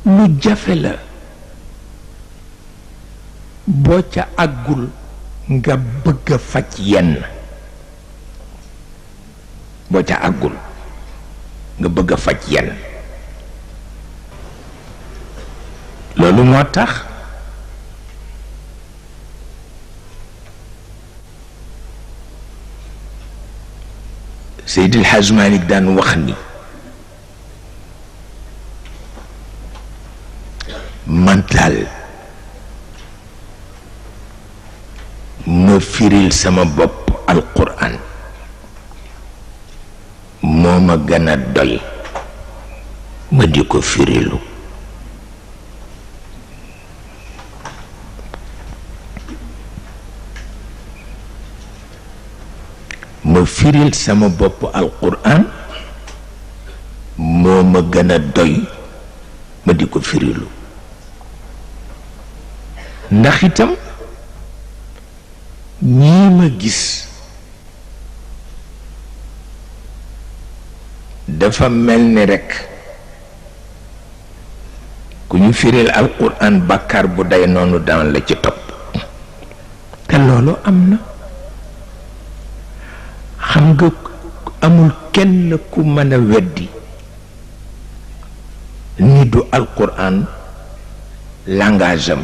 lu jafe la boo ca àggul nga bëgg a faj yenn boo ca àggul nga bëgg a faj yenn loolu moo tax Seydil Hadj Malick daan wax ni man daal ma firil sama bopp alquran moo ma gën a doy ma di ko firilu ma firil sama bopp alquran moo ma gën a doy ma di ko firilu ndax itam ñii ma gis dafa mel ni rekk ku ñu firil alquran bàkkaar bu day noonu daan la ci topp te loolu am na xam nga amul kenn ku mën a weddi ni du alquran langage am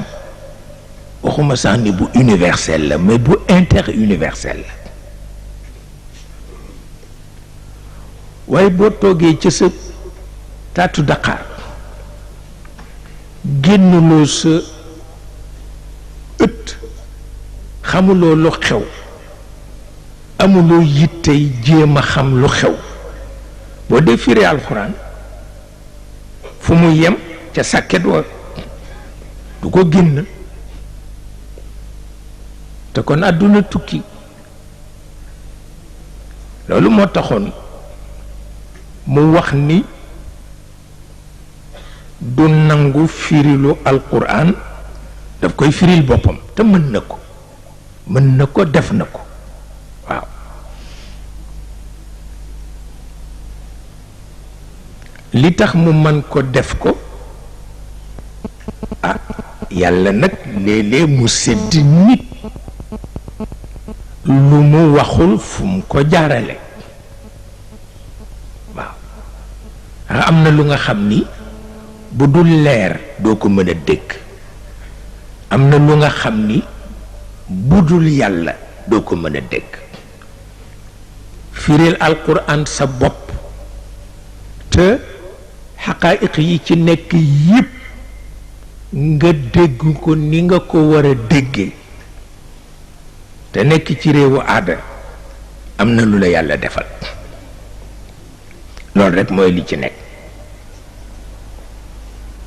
waxuma sax ni bu universel la mais bu interuniversel la waaye boo toogee ca sa taatu Dakar génnuloo sa ëtt xamuloo lu xew amuloo yittey jéem a xam lu xew boo dee firi alxuraan fu mu yem ca sàkket wa du ko génn te kon àdduna tukki loolu moo taxoon mu wax ni du nangu firilu alquran daf koy firil boppam te mën na ko def na ko waaw li tax mu mën ko def ko ah yàlla nag léeg-léeg mu sedd nit lu mu waxul fu mu ko jaarale waaw am na lu nga xam ni bu dul leer doo ko mën a dégg am na lu nga xam ni bu dul yàlla doo ko mën a dégg firil alquran sa bopp te xaqaayiq yi ci nekk yépp nga dégg ko ni nga ko war a déggee te nekk ci réewu aada am na lu la yàlla defal loolu rekk mooy li ci nekk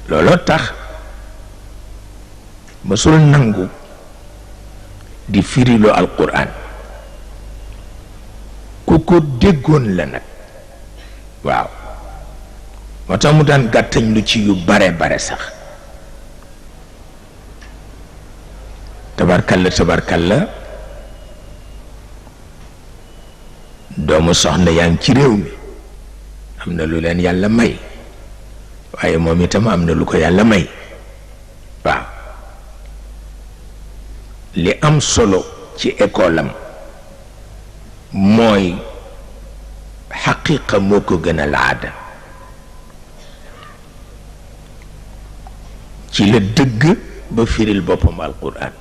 looloo tax mësul nangu di firiloo alquran ku ko déggoon la nag waaw moo tax mu daan gàttañ lu ci yu bare bare sax tabarkalla doomu soxna yaa ngi ci réew mi am na lu leen yàlla may waaye moom itam am na lu ko yàlla may waaw li am solo ci école am mooy xaqiqa moo ko gën a laada ci la dëgg ba firil boppam alquran